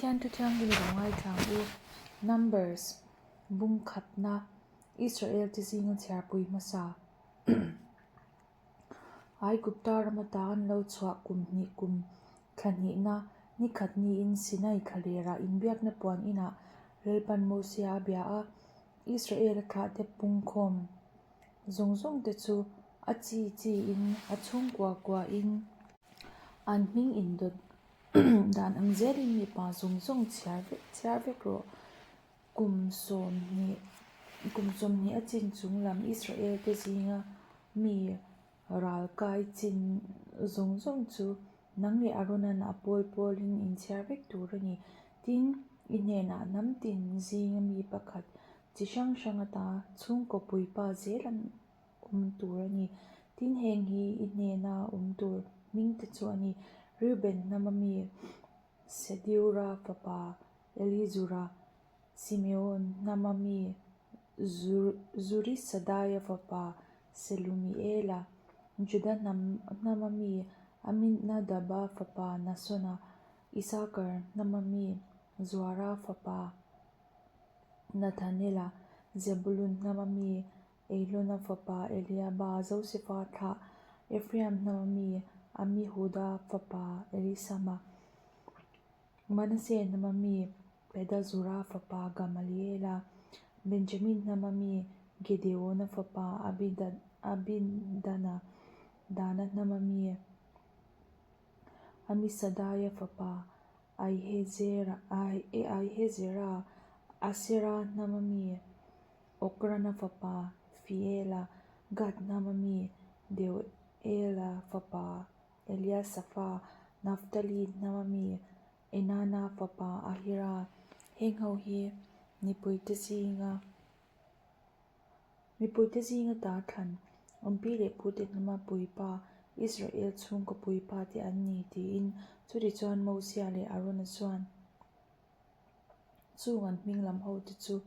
Pathian Thu Thianghlim lo ngaithla ang u. Numbers, Bung khatna, Israel te zinga chhiarpui hmasa. Aigupta ram ata an lo chhuah kum hnih kum thla hnihna ni khat niin Sinai thlalerah inbiakna puan inah Lalpan Mosia a bia a, Israel-a thlahte pungkhawm zawng zawng te chu a chi chiin a chhungkua kuahin an hming indawt dan ang zelin mipa zawng zawng chhiar vek chhiar vek rawh. Kum sawmhnih kum sawmhnih a chin chung lam Israel te zinga mi ral kai chin zawng zawng chu nang leh Aaron-a'n a pawl pawlin in chhiar vek tur a ni. Tin, i hnenah hnam tin zinga mi pakhat chi hrang hrang ata chhungkaw puipa zel an awm tur a ni. Tin, heng hi i hnena awm tur hming te chu a ni, Reuben hnama mi Sediura fapa Elizura, Simeon hnama mi Zurisadaia fapa Selumiela, Juda hnama mi Aminadaba fapa Nasona, Isakar hnama mi Zuara fapa Nathanela, Zebulun hnama mi Elona fapa Eliaba, Josefa thlah, Ephraim hnama mi Amihuda fapa Elisama, Manasseh hnama mi Pedazura fapa Gamaliela, Benjamin hnama mi Gideona fapa Abidana, Dana hnama mi Amisadaia fapa Aihezera, Asera hnama mi Okrana fapa Fiela, Gad hnama mi Deuela fapa Eliasafa, Naphtali hnama mi Enana fapa Ahira, heng ho hi mipuite zinga mipuite zinga ta thlan awmpi leh pute hnama puipa Israel chhungkaw puipa te an ni tiin chutichuan Mosia leh Arona chuan Chung an hming lam ho te chu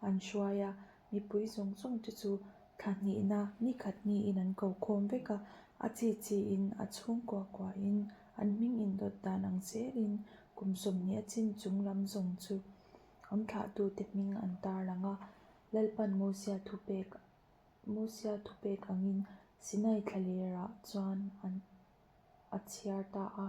an hruai a, mipui zawng zawng te chu thla hnihna ni khat niin an ko khawm vek a, a chi chiin a chhungkua kuahin an hming indawt dan ang zelin kum 20 a chin chung lam zawng chu an thlahtute hming an tarlang a, Lalpan Mosia thupek Mosia thupek angin Sinai thlalerah chuan an a chhiar ta a.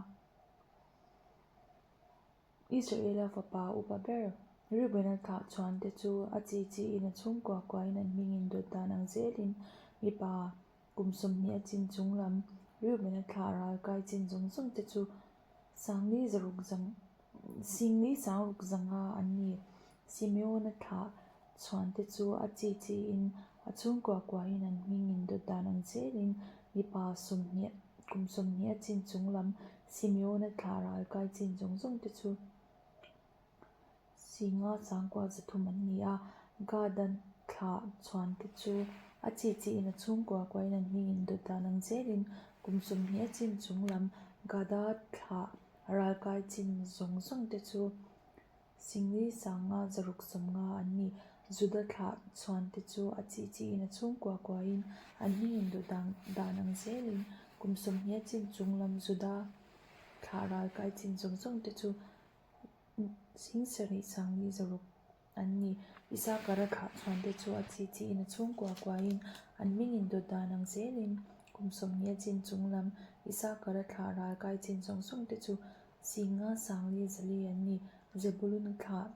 Israela fapa upa ber Reuben-a thlah chhuan te chu a chi chiin a chhungkua kuain an hming indawt dan ang zelin mipa kum 20 a chin chung lam Reuben-a thlah ral kai chin zawng zawng te chu sangli zaruk zang singli sangruk zanga an ni. Simeon-a thlah chhuan te chu a chi chiin a chhungkua kuain an hming indawt dan ang zelin mipa 20 kum 20 a chin chung lam Simeon-a thlah ral kai chin zawng zawng te chu Singa sangkua zathum an ni a, Gad-a thlah chhuan te chu a chi chiin a chhungkua kuain an hming indawt dan ang zelin kum 20 a chin chung lam Gad-a thlah ral kai chin zawng zawng te chu Singli sanga zaruk sawmnga an ni. Juda thlah chhuan te chu a chi chiin a chhungkua kuain an hming induh dan dan ang zelin kum 20 a chin chung lam Juda thlah ral kai chin zawng zawng te chu sing sarih sangli zaruk an ni. Isakara thlah chhuan te chu a chi chiin a chhungkua kuain an hming induh dan ang zelin kum 20 a chin chung lam Isakara thlah ral kai chin zawng zawng te chu Singa Sangli Zali an ni. Zebulun thlah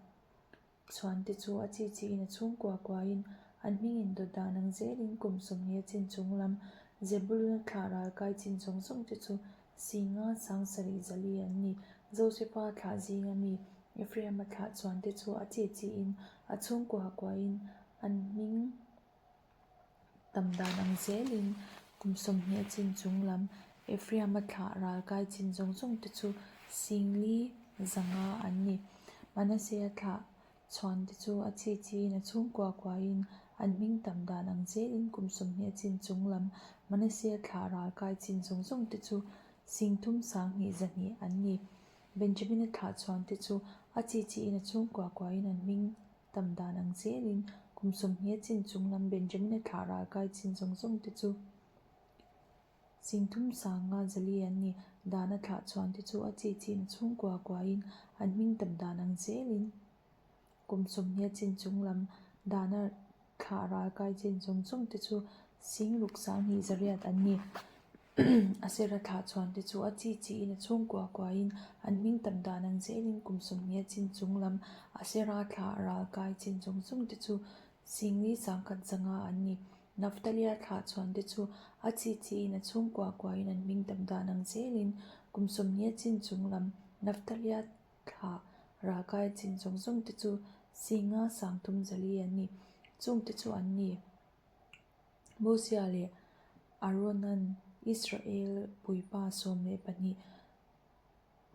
chhuan te chu a chi chiin a chhungkua kuain an hming indawt dan ang zelin kum 20 a chin chung lam Zebulun thlah ral kai chin zawng zawng te chu Singa Sangsarih Zali an ni. Josefa thlah zinga mi Ephraima thlah chhuan te chu a chi chiin a chhungkua kuain an hming Tam dan ang zelin kum 20 a chin chung lam Ephraim-a thlah ral kai chin zawng zawng te chu singli zanga an ni. Manasseh-a thlah chhuan te chu a chi chiin a chhungkua kuain an hming tam dan ang zelin kum 20 a chin chung lam Manasseh-a thlah ral kai chin zawng zawng te chu singthum sanghnih zahnih an ni. Benjamin-a thlah chhuan te chu a chi chiin a chhungkua kuain an hming Tam dan ang zelin kum 20 a chin chung lam Benjamin-a thlah ral kai chin zawng zawng te chu singthum sanga zali an ni. Dana thlah chhuante chu a chi chin chhungkua kuain an hming tam dan ang zelin kum sawmhnih a chin chung lam Dana thlah ral kai chin zawng zawng te chu Singruk sanghnih zariat an ni. Asera thlah chhuante chu a chi chiin a chhungkua kuain an hming tam dan ang zelin kum sawmhnih a chin chung lam Asera thlah ral kai chin zawng zawng te chu Singli sangkhat zanga an ni. Naftalia thlah chhuante chu a chi chiin a chhungkua kuain an hming tam dan ang zelin kum sawmhnih a chin chung lam Naftalia thlah ralkai chin zawng zawng te chu Singa sangthum zali an ni. Chungte chu an ni. Mosia leh Aaronan Israel puipa 12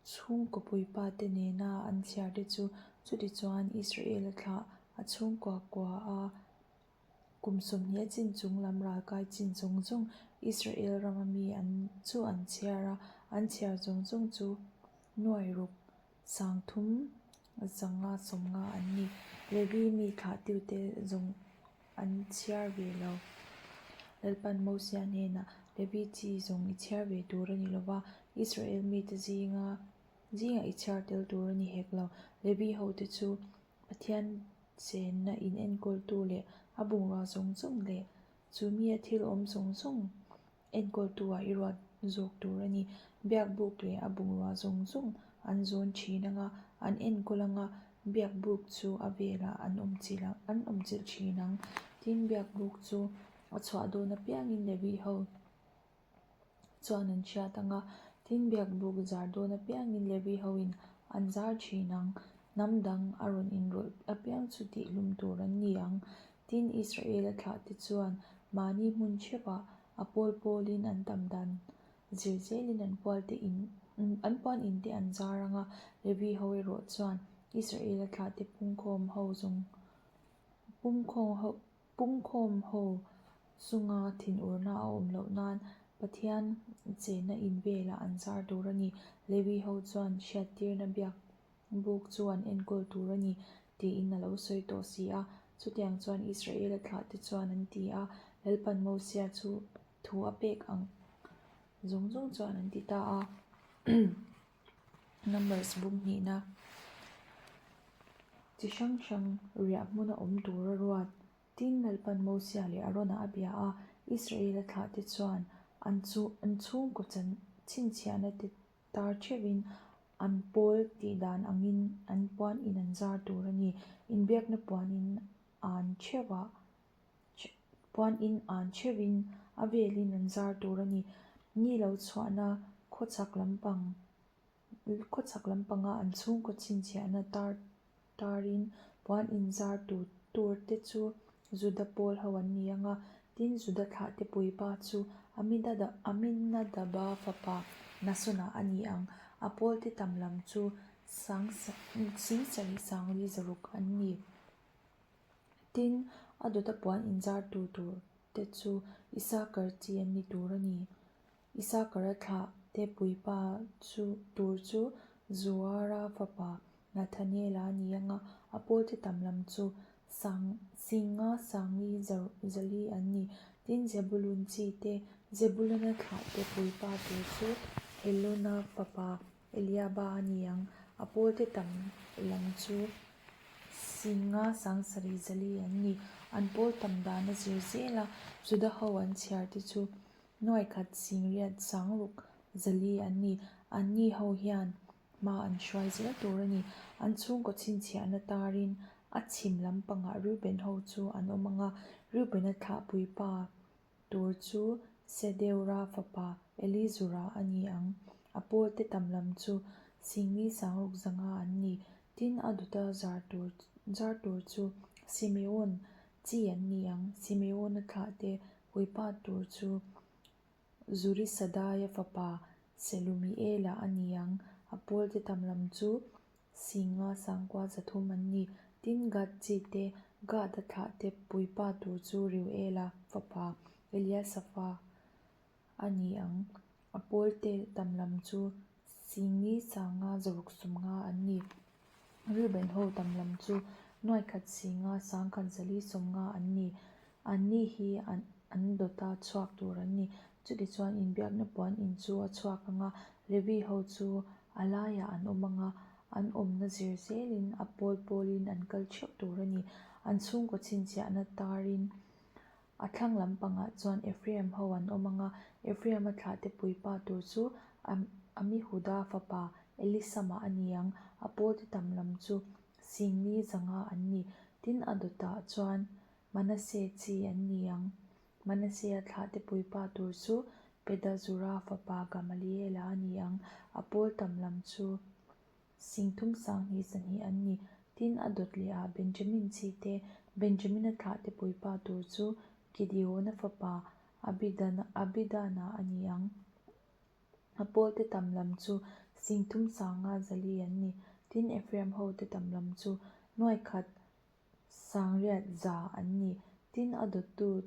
chhungkaw puipa te nena an chhiar te chu chutichuan Israel-a thlah a chhungkua kua a kum 20 a chin chung lam ralkai chin zawng zawng Israel rama mi an chu an chhiar a, an chhiar zawng zawng chu nuai ruk 30 zanga 50 an ni. Levi mi thlahtute zawng an chhiar ve lo. Lalpan Mosia hnenah, Levi chi zawng i chhiar ve tur a ni lo va, Israel mite zinga zingah i chhiar tel tur a ni hek lo. Levi hote chu Pathian chenna in enkawltu leh a bungrua zawng zawng leh chu mia thil awm zawng zawng enkawltu-ah i ruat zawk tur a ni. Biakbuk leh a bungrua zawng zawng an zawn thin ang a, an enkawl ang a, biakbuk chu a velah an awm chilh ang, an awm chilh thin ang. Tin, biakbuk chu a chhuah dawn apiangin Levi ho chuan an hriat ang a, tin, biakbuk zar dawn apiangin Levi hoin an zar thin ang. Hnam dang a rawn inrawlh apiang chu tihhlum tur an ni ang. Tin, Israel-a thlahte chuan mahni hmun theuhah a pawl pawlin an tam dan zir zelin an pualte in an puan in te an zar ang a, Levi ho erawh chuan Israel-a thlahte pungkhawm ho zawng pungkhawm ho pungkhawm ho chunga thinurna a awm loh nan Pathian chenna in velah an zar tur a ni. Levi ho chuan hriattirna biak Buk chu an enkawl tur a ni, tiin a lo sawi tawh si a. Chutiang chuan Israel-a thlahte chuan an ti a, Lalpan Mosia chu thu a pek ang zawng zawng chuan an ti ta a. Numbers bung hnihna chi hrang hrang riah hmuna awm tur a ruat. Tin, Lalpan Mosia leh Arona a bia a, Israel-a thlahte chuan an chu an chhungkaw chhinchhiahna te Tar theuhin an pawl tih dan angin an puan in an zar tur a ni. Inbiakna puan in an theuhah puan in an theuhin a velin an zar tur a ni. Ni lo chhuahna khawchhak lampang khawchhak lampanga an chhungkaw chhinchhiahna tar Tarin puan inzar tur tur te chu Juda pawl ho an ni ang a, tin Juda thlahte puipa chu Aminadaba fapa Nasona a ni ang. A pawlte tam lam chu Singsarih Sangli zaruk an ni. Tin, a dawta puan inzar tu tur te chu Isakar chi an ni tur a ni. Isakara thlah te puipa chu tur chu Zuara fapa Nathaniela a ni ang a, a pawlte tam lam chu Sang Singa Sangi Zali an ni. Tin, Zebulun chi te, Zebuluna thlah te puipa tur chu Helona fapa Eliaba a ni ang, a pawlte tam lam chu Singa Sangsarih Zali an ni. An pawl tam dan a zir zel a, Juda ho an chhiar te chu Nuaikhat Singriat Sangruk Zali an ni. Anni ho hian hma an hruai zel tur a ni. An chhungkaw chhinchhiahna tarin a chhim lampangah Reuben ho chu an awm ang a, Reuben-a thlahpui pa tur chu Sedeura fapa Elizura a ni ang. A pawlte tam lam chu Singli Sangruk zanga an ni. Tin, a dawta zar tur zar tur chu Simeon chi an ni ang. Simeon-a thlahte Puipa tur chu Zurisadaia fapa Selumiela a ni ang. A pawlte tam lam chu Singa sangkua zathum an ni. Tin, Gad chi te, Gad-a thlah te puipa tur chu Reuela fapa Eliasafa a ni ang. A pawlte tam lam chu Singli sanga zaruk sumnga an ni. Reuben ho tam lam chu nuaikhat singa sangkhat zali sawmnga an ni. Anni hi an an dawta chhuak tur an ni. Chutichuan inbiakna puan in chu a chhuak ang a. Levi ho chu a laiah an awm ang a, an awmna zir zelin a pawl pawlin an kal theuh tur a ni. An chhungkaw chhinchhiahna tarin a thlang lampangah chuan Ephraim ho an awm ang a, Ephraim-a thlahte puipa tur chu Amihuda fapa Elisama a ni ang, a pawlte tam lam chu Singli zanga an ni. Tin, a dawtah chuan Manasseh chi an ni ang. Manasseh-a thlahte puipa tur chu Pedazura fapa Gamaliela a ni ang, a pawl tam lam chu Singthum 20 zahnih an ni. Tin, a dawt leh ah Benjamin chi te, Benjamina thlahte puipa tur chu Gideona fapa Abidana a ni ang. A pawlte tam lam chu Singthum sanga zali an ni. Tin, Ephraim hote tam lam chu nuaikhat sangriat za an ni. Tin, a dawttu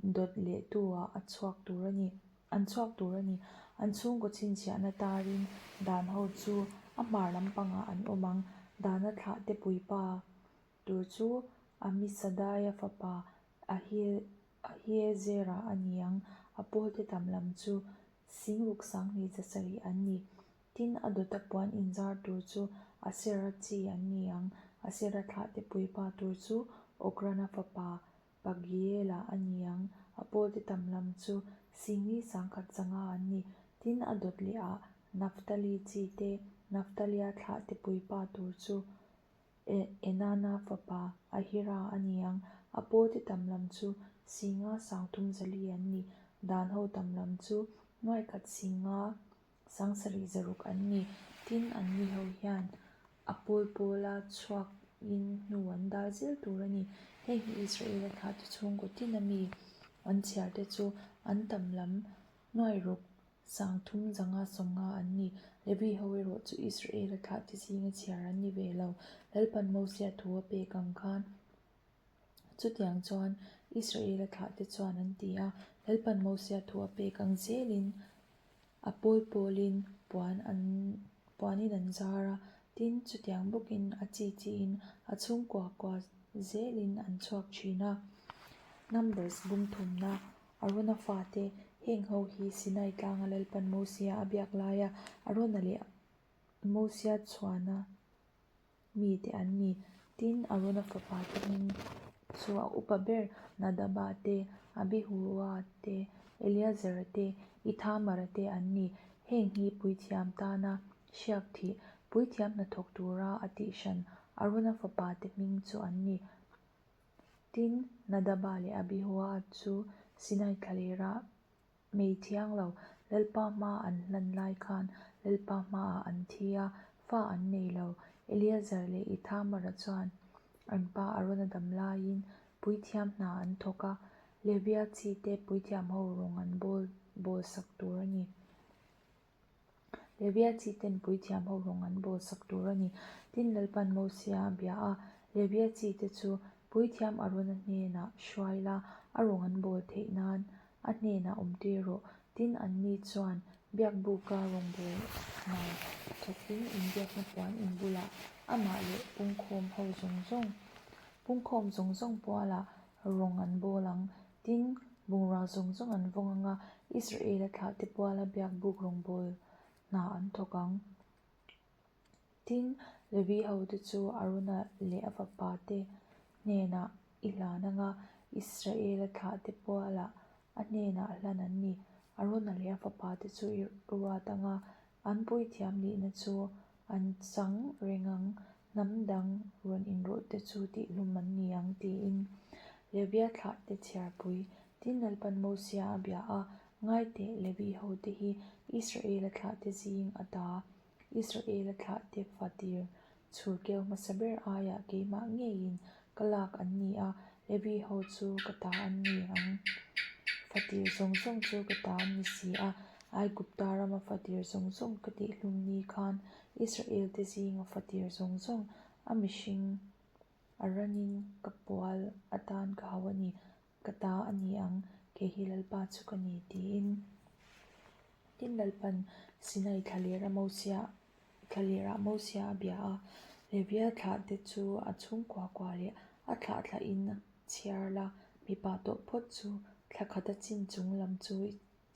dawt leh tu ah a chhuak tur a ni. An chhuak tur a ni. An chhungkaw chhinchhiahna tarin dan ho chu a hmar lampangah an awm ang. Dana thlahte puipa tur chu Amisadaia fapa Ahiezera a ni ang. A pawlte tam lam chu Singruk 20 zasarih an ni. Tin, a dawta puan inzar tur chu Asera chi an ni ang. Asera thlahte puipa tur chu Okrana fapa Pagiela a ni ang. A pawlte tam lam chu Singli 10,000 zanga an ni. Tin, a dawt leh ah Naphtali chi te, Naphtalia thlahte puipa tur chu Enana fapa Ahira a ni ang. A pawlte tam lam chu Singa 30 zali an ni. Dan ho tam lam chu nuaikhat Singa 70 zaruk an ni. Tin, anni ho hian a pawl pawla chhuakin hnu an dal zel tur a ni. Heng hi Israel-a thlahtu chhungkaw tin a mi an chhiar te chu an tam lam nuairuk 30 zanga 50 an ni. Levi ho erawh chu Israel-a thlahte zinga chhiar an ni ve lo. Lalpan Mosia thu a pek ang khan Chutiang chuan Israel-a thlahte chuan an ti a, Lalpan Mosia thu a pek ang zelin a pawl pawlin puan an puanin an zar a, tin, chutiang bawkin a chi chiin a chhungkua kua zelin an chhuak thin a. Numbers bung thumna Arona fate, heng ho hi Sinai tlanga Lalpan Mosia a biak laia Arona leh Mosia chhuana mite an ni. Tin, Arona fapa te hming chu a upa ber Nadaba te, Abihua te, Eleazara te, Ithamara te an ni. Heng hi puithiam tana hriak thih, puithiam hnathawk tura a tih hran Arona fapa te hming chu an ni. Tin, Nadaba leh Abihua chu Sinai thlalera Mei thiang lo, Lalpa hma an hlan lai khan Lalpa hmaah an thi a, fa an nei lo. Eleazar leh Ithamara chuan an pa Arona dam laiin puithiam hna an thawk a, Levia chi te puithiam ho rawng an bawl bawl sak tur a ni. Levia chi ten puithiam ho rawng an bawl sak tur a ni. Tin, Lalpan Mosia a bia a, Levia chi te chu puithiam Arona hnenah hruai la, a rawng an bawl theih nan a hnenah awm tir rawh. Tin, anni chuan biakbuka rawngbâwl hna thawkin inbiakna puan in bulah amah leh pungkhawm ho zawng zawng pungkhawm zawng zawng pualah rawng an bawl ang. Tin, bungrua zawng zawng an vawng ang a, Israel-a thlahte puala biakbuk rawngbâwl hna an thawk ang. Tin, Levi hote chu Arona leh a fapate hnenah i hlan ang a, Israel-a thlahte pualah a hnenah hlan an ni. Arona leh a fapate chu i ruat ang a, an puithiam nihna chu an chang reng ang, hnam dang rawn inrawlhte chu tihhlum an ni ang, tiin Levia thlahte chhiarpui Tin Lalpan Mosia a bia a, Ngai teh, Levi hote hi Israel-a thlahte zing a ta. Israel-a thlahte fa tir chhur keu hmasa ber aiah keimah ngeiin ka lak an ni a, Levi ho chu ka ta an ni ang. Fa tir zawng zawng chu ka ta an ni si a, Aigupta rama fa tir zawng zawng ka tihhlum ni khan Israel-te zinga fa tir zawng zawng a mihring a ranin ka pual atan ka hau a ni. Ka ta a ni ang, kei hi Lalpa chu ka ni, tiin. Tin, Lalpan Sinai thlalera Mosia thlalera Mosia a bia a, Levia thlahte chu a chhungkua kua leh a thlah thlahin a chhiar la, mipa tawh phawt chu thla khata chin chung lam chu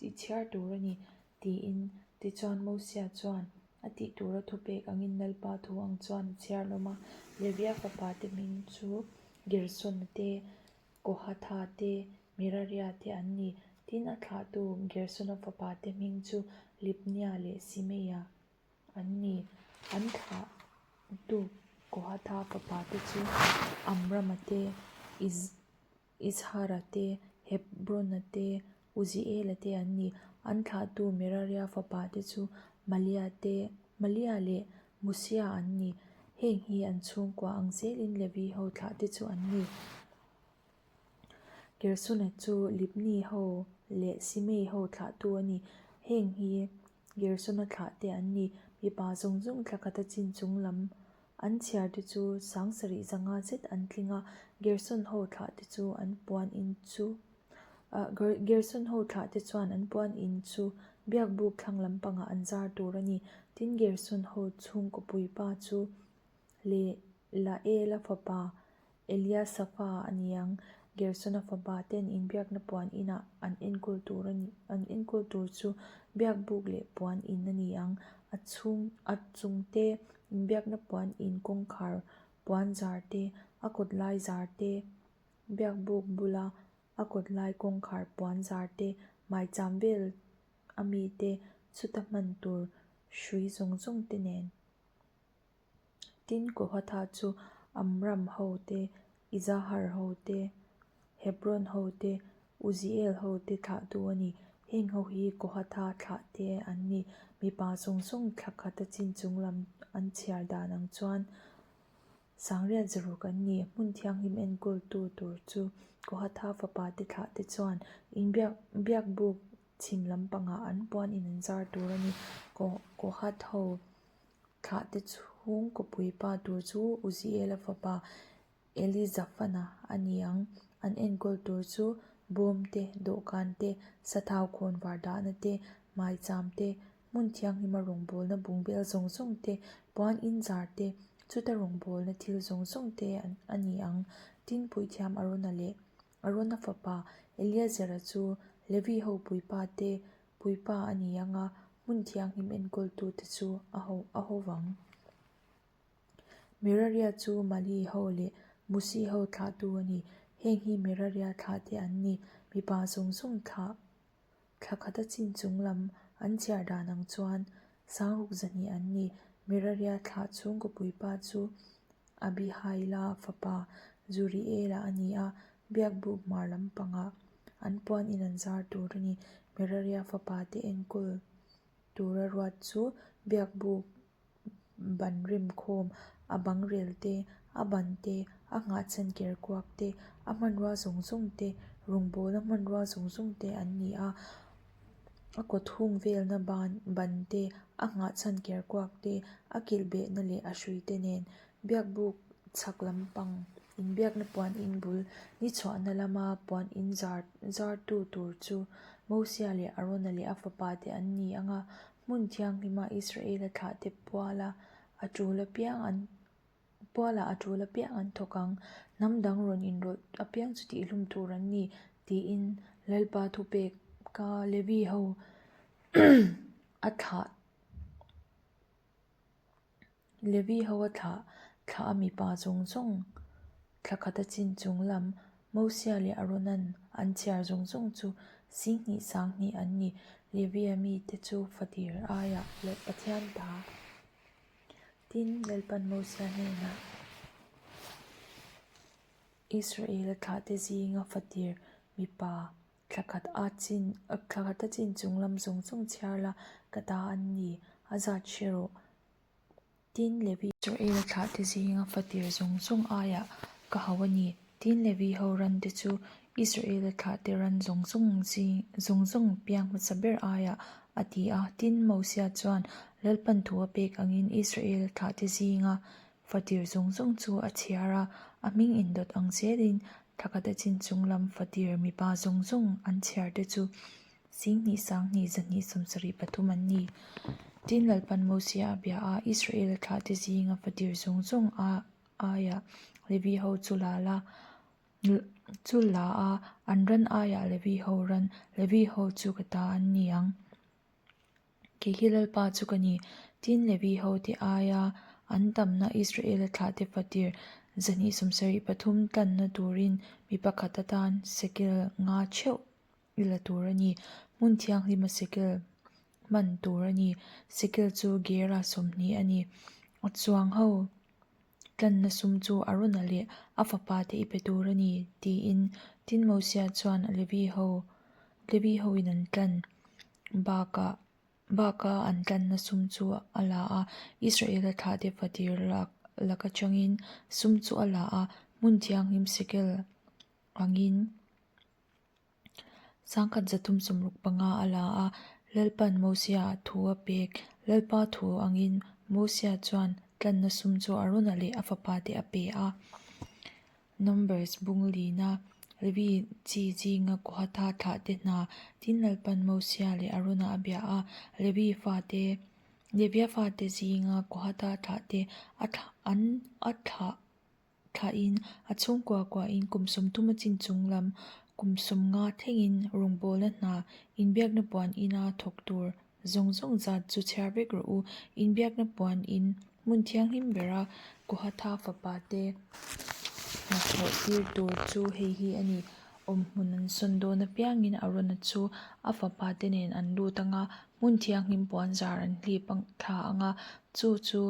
i chhiar tur a ni. tiin. Tichuan Mosia chuan a tih tura thupek angin Lalpa thu ang chuan a chhiar hlawm a. Levia fapate hming chu Gersona te, Kohatha te, Meraria te an ni. Tin, a thlahtu Gersona fapate hming chu Libnia leh Simeia an ni. An thlahtu Kohatha fapate chu Amrama te, Izhara te, Hebrona te, Uziela te an ni. An thlahtu Meraria fapate chu Malia te, Malia leh Musia an ni. Heng hi an chhungkua ang zelin Levi ho thlahte chu an ni. Gersona chu Libni ho leh Simei ho thlahtu a ni. Heng hi Gersona thlahte an ni. Mipa zawng zawng thla khata chin chung lam an chhiar te chu sangsarih zanga zet an tling a. Gerson ho thlahte chu an puan in chu Gerson ho thlahte chuan an puan in chu biakbuk thlang lampangah an zar tur a ni. Tin, Gerson ho chhungkaw puipa chu leh Laela fapa Eliasafa a ni ang. Gersona fapa ten inbiakna puan inah an enkawl tur a ni an enkawl tur chu biakbuk leh puan in a ni ang. A chhung a chungte inbiakna puan in kawngkhar puan zar te, a kawt lai zar te, biakbuk bula a kawt lai kawngkhar puan zar te, maicham vel a mite chuta hman tur hrui zawng zawng te nen. Tin, Kohatha chu Amram ho te, Izahar ho te, Hebron ho te, Uziel ho te thlahtu a ni. Heng ho hi Kohatha thlahte an ni. Mipa zawng zawng thla khat a chin chung lam an chhiar dan ang chuan Sangriat zaruk an ni. Hmun thianghlim enkawltu tur chu Kohatha fapa te thlahte chuan inbiak biakbuk chhim lampangah an puan in an zar tur a ni. Kohath ho Thlahte chhung kawpui pa tur chu Uziela fapa Elizafana a ni ang. An enkawl tur chu bawm te, dawhkan te, sathau khawnvar dahna te, maicham te, hmun thianghlima rawngbawlna bungbel zawng zawng te, puan inzar te, chuta rawngbawlna thil zawng zawng te a ni ang. Tin, Puithiam Arona leh Arona fapa Eliazera chu Levi ho puipa te Puipa a ni ang a, hmun thianghlim enkawltute chu a ho a ho vang. Meraria chu Mali ho leh Musi ho thlahtu a ni. Heng hi Meraria thlahte an ni. Mipa zawng zawng thlah thla khata chin chung lam an chhiar dan ang chuan sangruk zahnih an ni. Meraria thlah chhungkaw puipa chu Abihaila fapa Zuriela a ni a, Biakbuk hmar lampangah an puan in an zar tur a ni. Meraria fapa te enkawl tura ruat chu Biakbuk ban rim khawm, a bang rel te, a ban te, a nghahchhan ker kuak te, a hmanrua zawng zawng te, rawngbawlna hmanrua zawng zawng te an ni a. A kawt hung velna ban ban te, a nghahchhan ker kuak te, a kilh behna leh a hrui te nen Biakbuk chhak lampang inbiakna puan in bul ni chhuahna lama puan in zar zartu tur chu Mosia leh Arona leh a fapa te an ni ang a, hmun thianghlima Israela thlahte puala a tul apiang an puala a tul apiang an thawk ang. Hnam dang rawn inrawlh apiang chu tihhlum tur an ni tiin Lalpa thupek ka Levi ho a thlah. Levi ho a thlah thlah a mipa zawng zawng thla khat a chin chung lam Mosia leh Aronan an chhiar zawng zawng chu Singhnih Sanghnih an ni. Levia mite chu fatir aiah leh Pathian ta. Tin, Lalpan Mosia hnenah Israela thlahte zinga fatir mipa Thla khat a chin thla khat a chin chung lam zawng zawng chhiar la ka ta an ni a zat hre rawh. Tin Levi. Israel thlah te zinga fatir zawng zawng aiah ka hau a ni. Tin Levi ho ran te chu Israel thlah te ran zawng zawng zing zawng zawng piang hmasa ber aiah a ti a. Tin Mosia chuan Lalpan thu a pek angin Israel thlah te zinga Fatir zawng zawng chu a chhiar a, a hming indawt ang zelin thakata chin chung lam fatir mipa zawng zawng an chhiar te chu Singhnih Sanghnih Zahnih 74 pathum an ni. Tin Lalpan Mosia a bia a, Israela thlahte zinga fatir zawng zawng a aiah Levi ho chu la la chu la a, an ran aiah Levi ho ran, Levi ho chu ka ta an ni ang. Kei hi Lalpa chu ka ni. Tin, Levi hote aia an tamna Israela thlahte fatir 273 tlanna turin mi pakhat atan sekel nga theuh i la tur a ni. Hmun thianghlima sekel hman tur a ni. Sekel chu Gera 20 a ni. A chuang ho tlanna sum chu Arona leh a fapate i pe tur a ni, tiin Tin Mosia chuan Levi ho Levi hoin an tlan bakah baka an tlanna sum chu a la a, Israela thlahte fatir lak lak atangin sum chu a la a, hmun thianghlim sekel angin 1365 a la a, Lalpa'n Mosia thu a pek. Lalpa thu angin Mosia chuan tlanna sum chu Arona leh a fapate a pe a. Numbers bung lina Levi chi zinga Kohatha thlahte hna tin Lalpa'n Mosia leh Arona a bia a, Levi fate Levia fate zinga Kohatha thlahte a thlah an a thlah Thlahin a chhungkua kuahin kum 30 a chin chung lam kum 50 thlengin rawngbawlna hna inbiakna puan ina thawk tur zawng zawng zat chu chhiar vek rawh u. Inbiakna puan in hmun thianghlim bera Kohatha fapa te hnathawh tir tur chu hei hi a ni. Awmhmun an sawn dawn apiangin Arona chu a fapa te nen an lut anga hmun thianghlim puan zar an hlip thla anga chu chu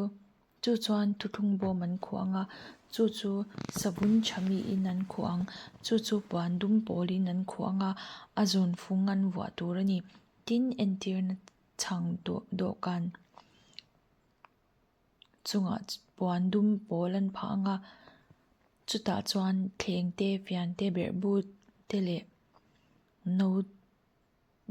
Chu chuan thuthlung bawm an khuh ang a, chu chu savun tha miin an khuh ang. Chu chu puan dum pawlin an khuh ang a, a zawn fung an vuah tur a ni. Tin, entirna chhang dawhkan chungah puan dum pawl an phah ang a, chutah chuan thleng te, fian te, berhbu te leh no.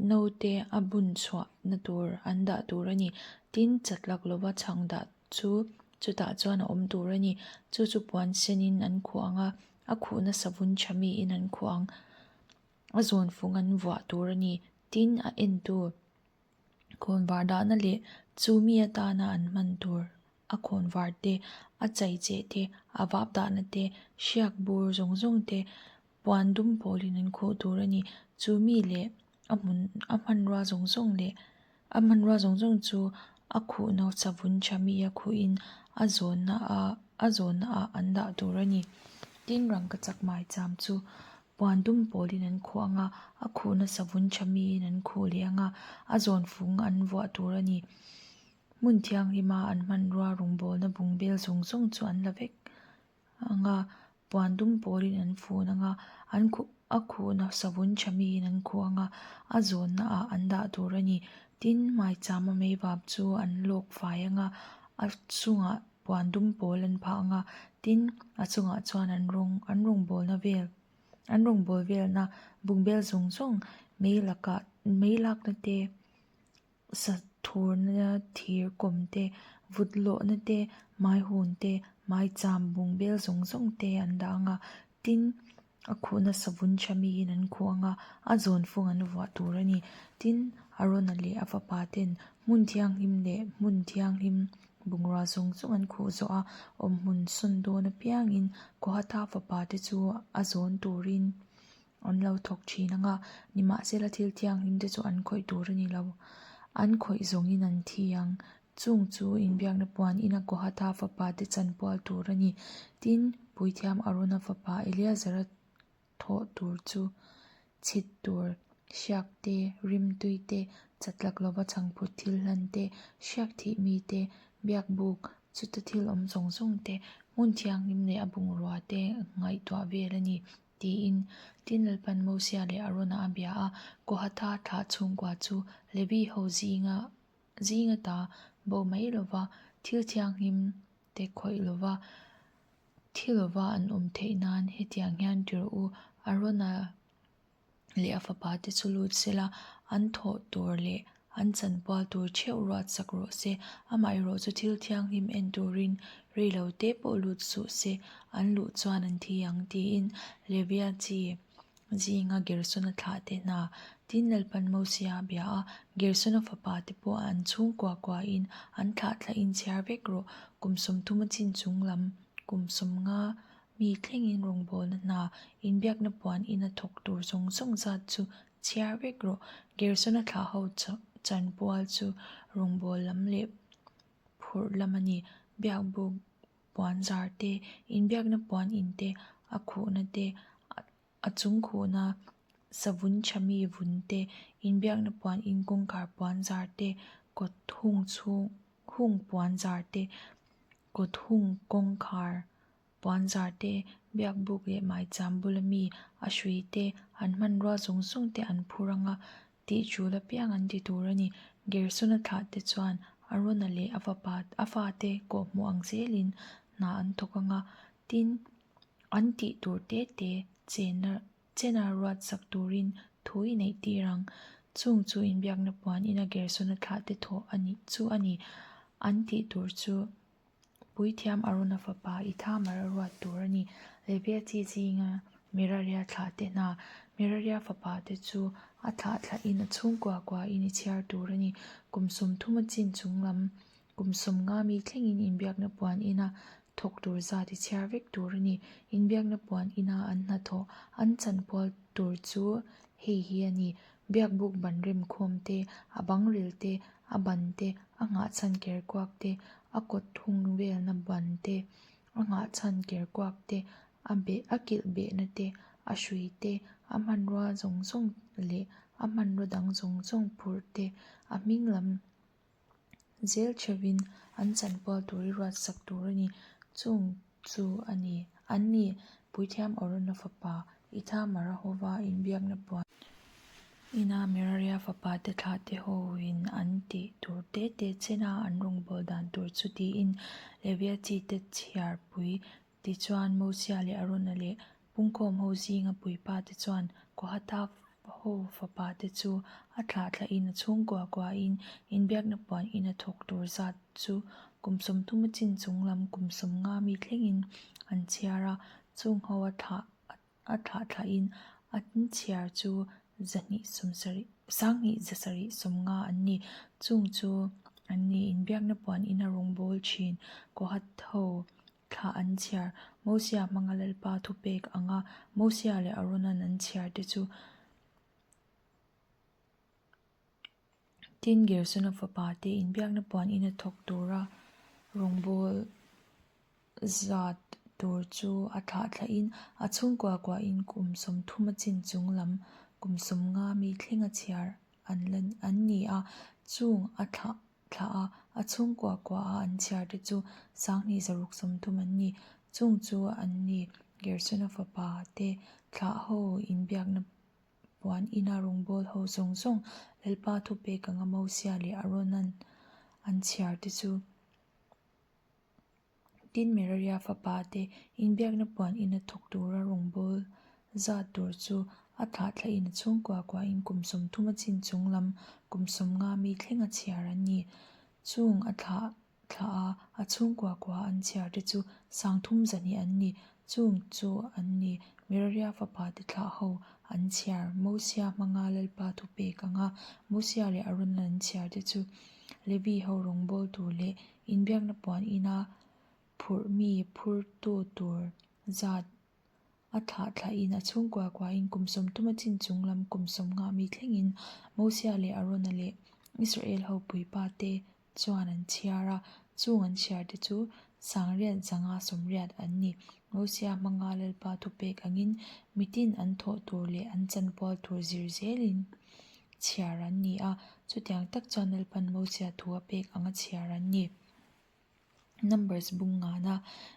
Naute a bun chhuahna tur an dah tur a ni. Tin, chatlak lova chhang dah chu chutah chuan a awm tur a ni. Chu chu puan senin an khuh ang a, a khuhna savun tha miin an khuh ang. A zawn fung an vuah tur a ni. Tin, a entu khawnvar dahna leh chu mi atana an hman tur a khawnvar te, a chaicheh te, a vap dahna te, hriak bur zawng zawng te, Puan dum pawlin an khuh tur a ni. Chu mi leh a hmun a hmanrua zawng zawng leh a hmanrua zawng zawng chu a khuhna savun tha mi a khuhin a zawnna ah a zawnna ah an dah tur a ni. Tin rangkachak maicham chu puan dum pawlin an khuh ang a, a khuhna savun tha miin an khuh leh ang a, a zawn fung an vuah tur a ni. Hmun thianghlima an hmanrua rawngbawlna bungbel zawng zawng chu an la vek ang a, puan dum pawlin an fun ang a, an khuh a khuhna savun tha miin an khuh ang a, a zawnna ah an dah tur a ni. Tin, maichama meivap chu an lawk fai ang a, a chungah puan dum pawl an phah ang a, tin, a chungah chuan an rawng an rawngbawlna vel an rawngbâwl velna bungbel zawng zawng mei lakah mei lakna te Sa thurna thir kawm te, vut lawhna te, maihun te, maicham bungbel zawng zawng te an dah ang a, tin a khuhna savun tha miin an khuh ang a, a zawn fung an vuah tur a ni. Tin, Arona leh a fapa ten hmun thianghlim leh hmun thianghlim bungrua zawng zawng an khuh zawh a, awmhmun sawn dawn apiangin Kohatha fapa te chu a zawn turin An lo thawk thin ang a, nimahsela thil thianghlim te chu an khawih tur a ni lo. An khawih zawngin an thi ang. Chung chu inbiakna puan ina Kohatha fapa te chanpual tur a ni. Tin, Puithiam Arona fapa Eleazara thawh tur chu chhit tur, hriak te, rimtui te, chatlak lova chhangphut thil hlan te, hriak thih mi te, biakbuk, chuta thil awm zawng zawng te, hmun thianghlim leh a bungrua te ngaihtuah vel a ni. Tiin tin Lalpan Mosia leh Arona a bia a, Kohatha thlah chhungkua chu Levi ho zinga zinga ta bo mai lova thil thianghlim te khawih lova thi lova an awm theih nan hetiang hian ti rawh u, Arona leh a fapa te chu lut sela, an thawh tur leh An chanpual tur theuh ruat sak rawh se, amaherawh chu thil thianghlim en turin rei lo te pawh lut suh se, an luh chuan an thi ang tiin Levia chi zinga Gersona thlah te hna tin Lalpan Mosia a bia a, Gersona fapa te pawh an chhungkua kuain an thlah thlahin chhiar vek rawh, kum 30 a chin chung lam kum 50 mi thlengin rawngbawlna hna inbiakna puan ina thawk tur zawng zawng zat chu Chhiar vek rawh. Gersona thlah ho Chanpual chu rawngbâwl lam leh phurh lam a ni. Biakbuk puanzar te, inbiakna puan in te, a khuhna te, a chung khuhna savun tha mi vun te, inbiakna puan in kawngkhar puanzar te, kawt hung chhung hung puanzar te, kawt hung kawngkhar puanzar te, biakbuk leh maicham bula mi a hrui te, an hmanrua zawng zawng te an phur anga tih tul apiang an ti tur a ni. Gersona thlah te chuan Arona leh a fapa a fate kawhhmuh ang zelin hna an thawk anga, tin, an tih tur te te chena chena ruat sak turin thu i neih tir ang. Chung chu inbiakna puan ina Gersona thlah te thawh a nih chu a ni. An tih tur chu Puithiam Arona fapa Ithamar a ruat tur a ni. Levia chi zinga Meraria thlah te hna, Meraria fapa te chu a thlah thlahin a chhungkua kuain i chhiar tur a ni. Kum 30 a chin chung lam, kum 50 mi thlengin inbiakna puan ina thawk tur zat i chhiar vek tur a ni. Inbiakna puan ina an hnathawh, an chanpual tur chu hei hi a ni. Biakbuk ban remkhawm te, a bangril te, a ban te, a nghahchhan kerkuak te, a kawt thung velna ban te, a nghahchhan kerkuak te, a beh a kilh behna te, a hrui te, a hmanrua zawng zawng leh a hmanraw dang zawng zawng phurh te, a hming lam zel theuhin an chanpual tur i ruatsak tur a ni. Chung chu a ni, an ni, Puithiam Arona fapa Ithamara hova inbiakna puan ina Meraria fapa te thlah te hoin an tih tur te te chena an rawngbâwl dan tur chu tiin Levia chi te chhiarpui Tichuan, Mosia leh Arona leh pungkhawm ho zinga puipa te chuan Kohatha ho fapa te chu a thlah thlahin a chhungkua kuahin inbiakna puan in a thawk tur zat chu kum 30 a chin chung lam kum 50 mi thlengin an chhiar a, chung ho a thlah a thlah thlahin an chhiar chu 270 270 an ni. Chung chu an ni inbiakna puan in a rawngbâwl thin Kohath ho Thla an chhiar. Mosia hmanga Lalpa thupek anga Mosia leh Aronan an chhiar te chu Tin, Gersona fapa te inbiakna puan ina thawk tura rawngbâwl zat tur chu a thlah thlahin a chhungkua kuahin kum 30 a chin chung lam kum 50 mi thlenga chhiar an la an ni a, chung a thlah thlah a, a chhungkua kua a an chhiar te chu 2630 an ni. Chung chu an ni Gersona fapa te thlah ho inbiakna puan ina rawngbâwl ho zawng zawng Lalpa thupek anga Mosia leh Aronan an chhiar te chu. Tin, Meraria fapa te inbiakna puan ina thawk tura rawngbâwl zat tur chu a thlah thlahin a chhungkua kuahin kum 30 a chin chung lam kum 50 mi thlenga chhiar an ni. Chung a thlah thlah a, a chhungkua kua an chhiar te chu 3200 an ni. Chung chu an ni Meraria fapa te thlah ho an chhiar Mosia hmanga Lalpa thupek anga Mosia leh Arona an chhiar te chu Levi ho rawngbâwl tur leh Inbiakna puan ina phurh mi phurtu tur zat a thlah thlahin a chhungkua kuahin kum 30 a chin chung lam kum 50 mi thlengin Mosia leh Arona leh Israel ho puipa te chuan an chhiar a, chung an chhiar te chu 880 an ni. Mosia hmanga Lalpa thupek angin mitin an thawh tur leh an chanpual tur zir zelin chhiar an ni a, chutiang tak chuan Lalpan Mosia thu a pek anga chhiar an ni. Numbers bung ngana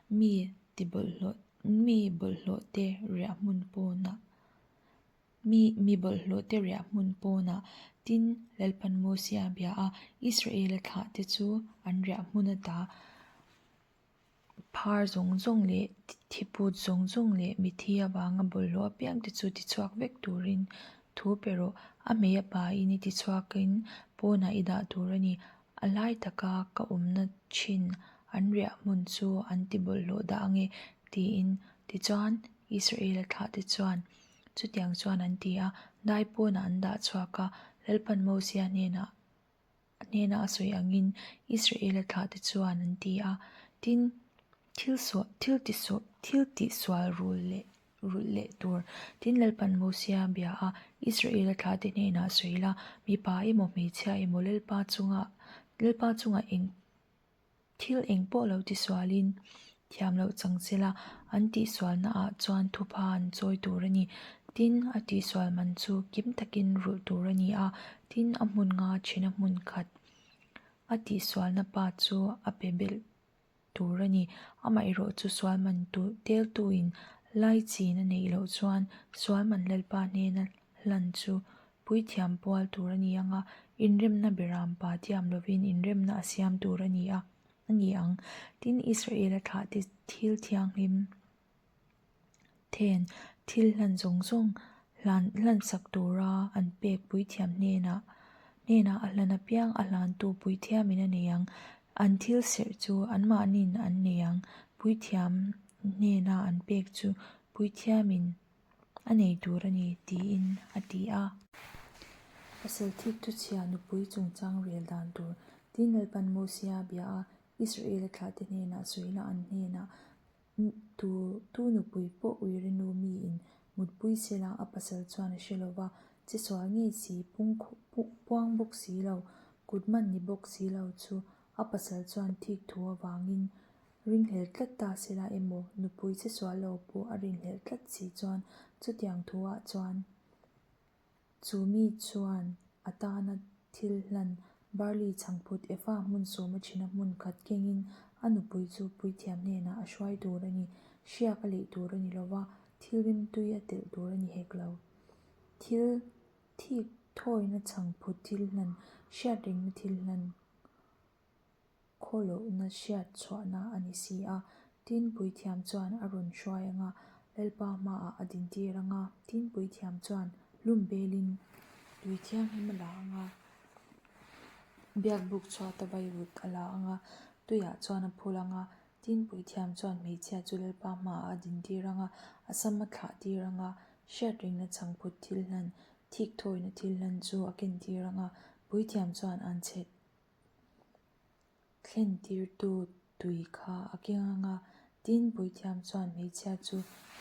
mi ti bawlhhlawh mi bawlhhlawh te riah hmun pawnah mi mi bawlhhlawh te riah hmun pawnah tin Lalpan Mosia a bia a, Israel-a thlah te chu an riah hmun ata Phar zawng zawng leh thiput zawng zawng leh mithi avanga bawlhhlawh apiang te chu tichhuak vek turin thu pe rawh. A hmei a pain i tichhuakin pawnah i dah tur a ni. A lai taka ka awmna thin an riah hmun chu an ti bawlhhlawh dah ange tiin. Tichuan, Israel-a thlahte chuan chutiang chuan an ti a, dai pawnah an dah chhuak a, Lalpan Mosia hnenah hnena a sawi angin Israel-a thlahte chuan an ti a. Tin, thil sual, thil ti sual, thil tihsual rul leh. rulh leh tur. Tin, Lalpan Mosia bia a, Israela thlahte hnenah sawi la, mipa emaw hmeichhia emaw Lalpa chunga Lalpa chungah eng thil eng pawh lo tisualin thiam loh chang che la, an tihsualnaah chuan thupha an chawi tur a ni. Tin, a tihsual man chu kim takin rulh tur a ni a, tin, a hmun nga thina hmun khat a tihsualna pa chu a pe belh tur a ni. Amaherawh chu sual man tu teltuin lai chin a neih loh chuan sual man Lalpa hnena hlan chu puithiam pual tur a ni ang a, inremna beram pa tiam lovin inremna a siam tur a ni a a ni ang. Tin, Israela thlahte thil thianghlim Then thil hlan zawng zawng hlan hlansak tura an pek puithiam hnenah hnenah a hlan apiang a hlantu puithiamin a nei ang. An thil serh chu anmahniin an nei ang. Puithiam hnena an pek chu puithiamin a nei tur a ni tiin a ti a. Pasal thik thuchhia nupui chungchang rel dan tur tin Lalpan Mosia bia a, Israel-a thlahte hnenah sawina an hnenah Tu tu nupui pawh uire nu miin mutpui sela a pasal chuan a hre lo va, che sual ngei si, pung puang bawk si lo, kut man ni bawk si lo chu a pasal chuan thik thu avangin ringhlel tlat ta sela emaw nupui che sual lo pawh a rinhlelh tlat si chuan chutiang thuah chuan Chu mi chuan a tana thil hlan barley chhangphut Efa hmun sawma thina hmun khat kengin a nupui chu puithiam hnenah a hruai tur a ni. Hriak a leih tur a ni lova, thil rimtui a telh tur a ni hek lo. Thil thik thawina chhangphut thil hlan, hriatrengna thil hlan Khawlohna hriat chhuahna a ni si a, tin puithiam chuan a rawn hruai ang a, Lalpa hmaah a dintir ang a, tin puithiam chuan hlum belin tui thianghlim a la ang a, biakbuk chhuata vaivut a la ang a, tuiah chuan a phul ang a, tin puithiam chuan hmeichhia chu Lalpa hmaah a dintir ang a, a sam a thlah tir ang a, hriatrengna chhangphut thil hlan, thikthawina thil hlan chu a kentir ang a, puithiam chuan an chhet Thlentirtu tui kha a keng ang a, tin puithiam chuan hmeichhia chu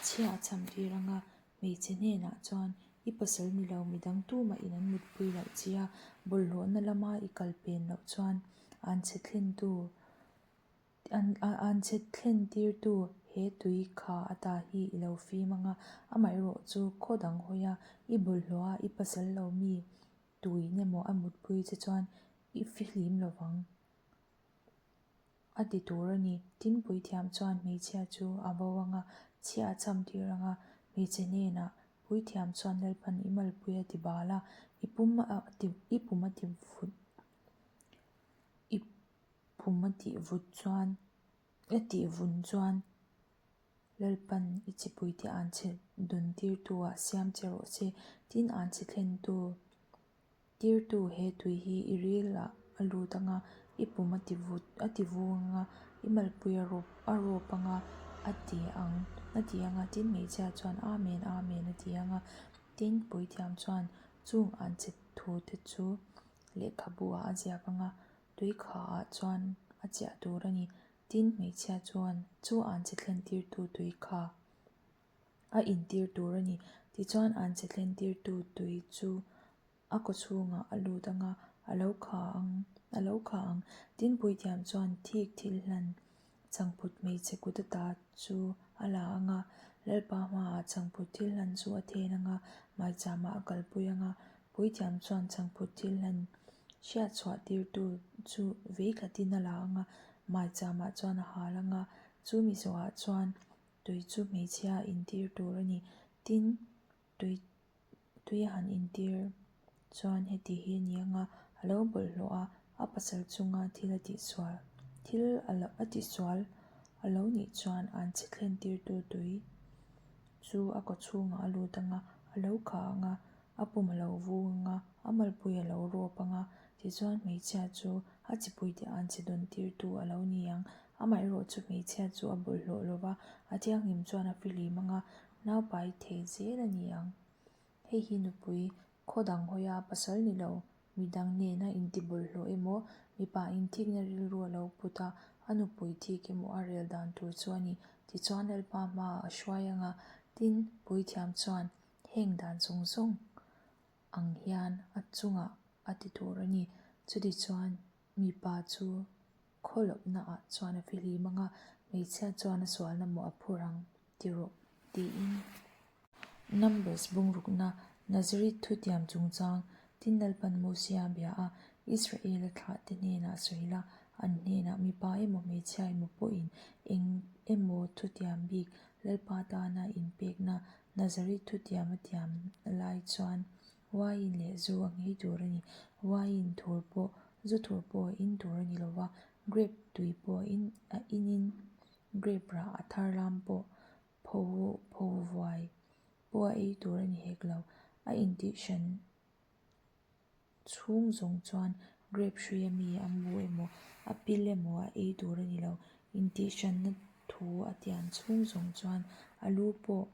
chhia a cham tir ang a, hmeichhe hnenah chuan i pasal ni lo midang tumahin an mutpui loh che a, bawlhhlawhna lama i kal pen loh chuan an chhe thlentu an chhe thlentirtu he tui kha ata hi i lo fim ang a, amaherawh chu khaw dang hawi a, i bawlhhlawh a i pasal lo mi Tuin emaw a mutpui che chuan i fihlim lo vang a ti tur a ni. Tin puithiam chuan hmeichhia chu a vo ang a, chhia a cham tir ang a, hmeichhe hnenah puithiam chuan Lalpan i malpui a ti bal a, i pum a ti i pum a ti vut i pum a tih vut chuan a tih vun chuan Lalpan i chipuite an chhe dun tirtu ah siam che rawh se, tin an chhe thlentu tirtu he tui hi i ril ah a lut ang a, i pum a ti vut a ti vung ang a, i malpui a rawp a rawp ang a, a ti ang a ti ang a, tin hmeichhia chuan Amen, Amen a ti ang a, tin puithiam chuan chung an chhe thu te chu lehkhabu ah a ziak ang a, tui kha ah chuan a chiah tur a ni. Tin, hmeichhia chuan chu anchhe thlentirtu tui kha a intir tur a ni. Tichuan, anchhe thlentirtu tui chu a kawchhungah a lut ang a, a lo kha ang, a lo kha ang. Tin, puithiam chuan thik thil hlan changphut hmeichhe kut ata chu a la ang a, Lalpa hmaah changphut thil hlan chu a then ang a, maichama a kalpui ang a, Puithiam chuan chhangphut thil hlan hriat chhuah tirtu chu vei khatin a la ang a, maichama chuan a hal ang a, chu mi zawhah chuan tui chu hmeichhia a intir tur a ni. Tin, tui tui a han intir chuan heti hi a ni ang a, a lo bawlhhlawh a, a pasal chunga thil a tihsual thil a tihsual a lo nih chuan an chhe thlen tirtu tui chu a kawchhungah a lut ang a, a lo kha ang a, A pum a lo vung ang a, a malpui a lo rawp ang a, tichuan hmeichhia chu a chipuite an che dawn tirtu a lo ni ang. Amaherawh chu hmeichhia chu a bawlhhlawh lo va, a thianghlim chuan a fihlim ang a, naupai thei zel a ni ang. Hei hi nupui khaw dang hawia pasal ni lo, midang nena intibawlhhlawh emaw, mipa inthikna rilru a lo put a, a nupui thik emaw a rel dan tur chu a ni. Tichuan Lalpa hmaah a hruai ang a. Tin, puithiam chuan heng dan zawng zawng ang hian a chungah a ti tur a ni. Chutichuan, mipa chu khawlawpnaah chuan a fihlim ang a, hmeichhia chuan a sualna mawh a phur ang ti rawh, tiin. Numbers bungrukna Nazareth thutiam chungchang tin Lalpan Mosia bia a, Israela thlahte hnenah sawi la, an hnenah mipa emaw hmeichhia emaw pawhin eng emaw thutiam bik Lalpa tana inpekna Nazareth thutiam a tiam lai chuan uaiin leh zu a nghei tur a ni. Uaiin thur pawh zu thur pawh a in tur a ni lo va, grape tui pawh a in a inin grape rah a thar lam pawh Pho pho vuai pawh a ei tur a ni hek lo. A intih hran chhung zawng chuan grape hrui a mi a mu emaw a pil emaw a ei tur a ni lo. Intih hranna thu a tian chhung zawng chuan a lu pawh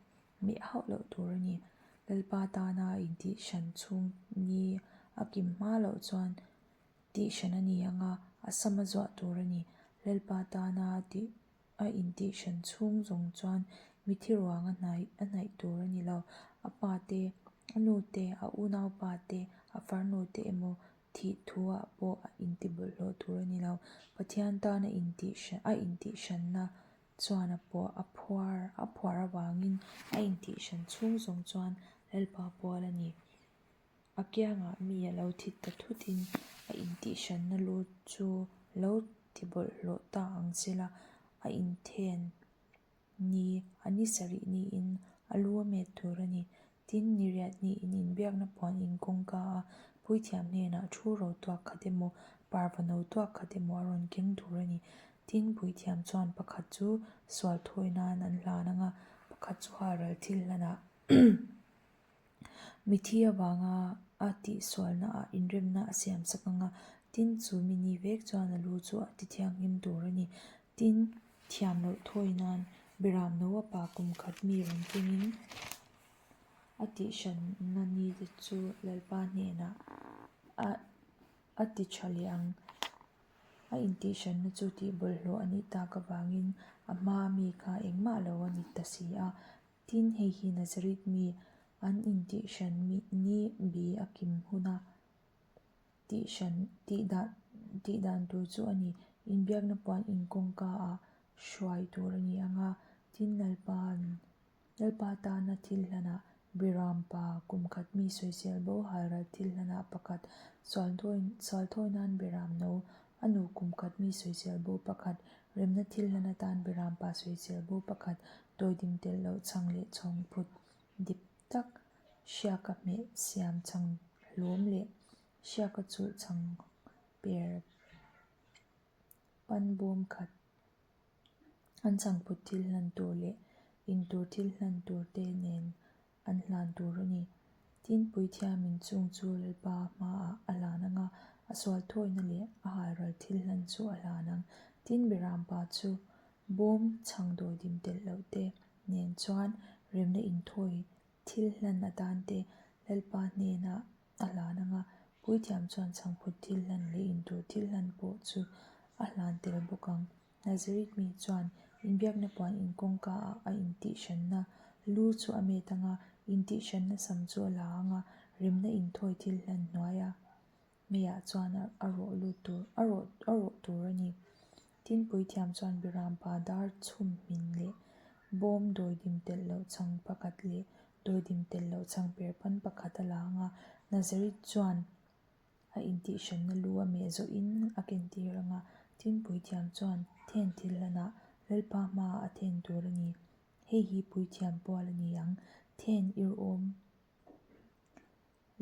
meh hauh loh tur a ni. Lalpa tana intih hran chhung ni a kim hma loh chuan tih hran a ni ang a, a sam a zuah tur a ni. Lalpa tana tih A intihhran chhung zawng chuan mithi ruang a hnaih a hnaih tur a ni lo. A pa te, a nu te, a unaupa te, a farnu te emaw thih thu ah pawh a intibawlhhlawh tur a ni lo. Pathian tan a intihhran a intihhranna chuan a pawh a phuar a phuar avangin a intihhran chhung zawng chuan Lalpa pual a ni. A kiangah mi a lo thit ta thutin a intihhranna lu chu lo ti bawlhhlawh ta ang sela, a inthen ni a ni sarih niin a lu a met tur a ni. Tin, ni riat niin inbiakna puan in kawngka a puithiam hnenah thu ro tuak khat emaw, parva no tuak khat emaw a rawn keng tur a ni. Tin, puithiam chuan pakhat chu sual thawi nan an hlan ang a, pakhat chu halral thil hlanah Mithi avanga a tihsualna ah inremna a siam sak ang a, tin chu mi ni vek chuan a lu chu a ti thianghlim tur a ni. Tin, thiam loh thawi nan Biram no a pa kum khat mi rawn kengin a tihhranna ni te chu Lalpa hnenah a a ti tha leh ang. A intihhranna chu tih bawlhhlawh a nih tak avangin a hmaa mi kha engmah lo a ni ta si a. Tin, hei hi Nazareth mi an intihhran ni bi a kim huna tihhran tihdan tihdan tur chu a ni. Inbiakna puan in kawngka ah hruai tur a ni ang a, tin Lalpa'n Lalpa tana thil hlanah Biram pa kum khat mi sawisel bo halral thil hlanah pakhat sual thawi nan Biram no a nu kum khat mi sawisel bo pakhat remna thil hlan atan Biram pa sawisel bo pakhat Tawidim telh loh chhang leh chhawng phut dip tak hriaka hmeh siam chhang hlawm leh hriaka chulh chhang per pan bawm khat an chhang phut thil hlan tur leh in tur thil hlan tur te nen an hlan tur a ni. Tin, Puithiamin chung chu Lalpa hmaah a hlan ang a, a sual thawina leh a halral thil hlan chu a hlan ang. Tin, Birampa chu bawm chhang dawidim telh loh te nen chuan remna inthawi thil hlan atan te Lalpa hnenah a hlan ang a, Puithiam chuan chhangphut thil hlan leh intur thil hlan pawh chu a hlan tel bawk ang. Nazareth mi chuan inbiakna puan in kawngka ah a intihhranna lu chu a met ang a, intihhranna sam chu a la ang a, remna inthawi thil hlan hnuaia meiah chuan a rawh lut tur a rawh a rawh tur a ni. Tin puithiam chuan Birampa dar chhum hmin leh bawm dawidim telh loh chhang pakhat leh dawidim telh loh chhang per pan pakhat a la ang a, Nazareth chuan A intihhranna lu a meh zawhin a kentir ang a, tin puithiam chuan then thil hlanah Lalpa hmaah a then tur a ni. Hei hi puithiam pual a ni ang, then irhawm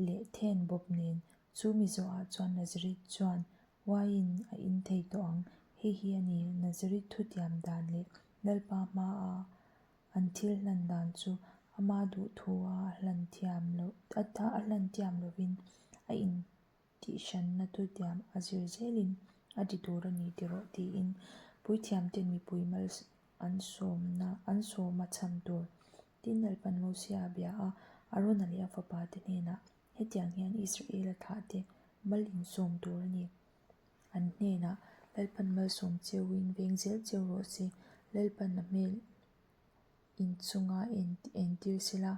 leh then bawp nen. Chu mi zawhah chuan Nazareth chuan uaiin a in thei tawh ang. Hei hi a ni, Nazareth thutiam dan leh Lalpa hmaa an thil hlan dan chu ama duhthua a hlan thiam loh a hlan thiam lovin a intihhranna thutiam a zir zelin a ti tur a ni tiraw tiin puithiamten mipui mal an sawmna an sawm a chhan tur tin Lalpan Mosia a bia a, Arona leh a fapa te hnenah hetiang hian Israel-a thlah te mal insawm tur a ni. An hnenah Lalpan malsawm cheuin veng zel cheu rawh se, Lalpan a hmel. In chunga entir sela,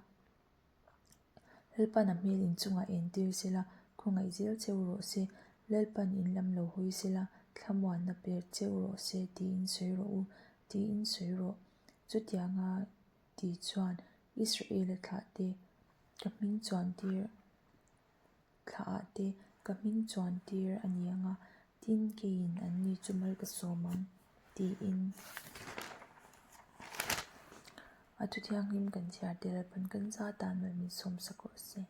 Lalpan a hmel in chungah entir sela, khawngaih zel cheu rawh se, Lalpan in lam lo hawi sela, thlamuanna per cheu rawh se tiin sawi rawh u, tiin sawi rawh. Chutianga ti chuan Israela thlahte ka hming chuantir Thlaah te ka hming chuan tir a ni ang a, tin keiin an ni chu mal ka sawm ang tiin a thu thianghlim kan chhiar tel a, pan kan za tan mal min sawm sak rawh se.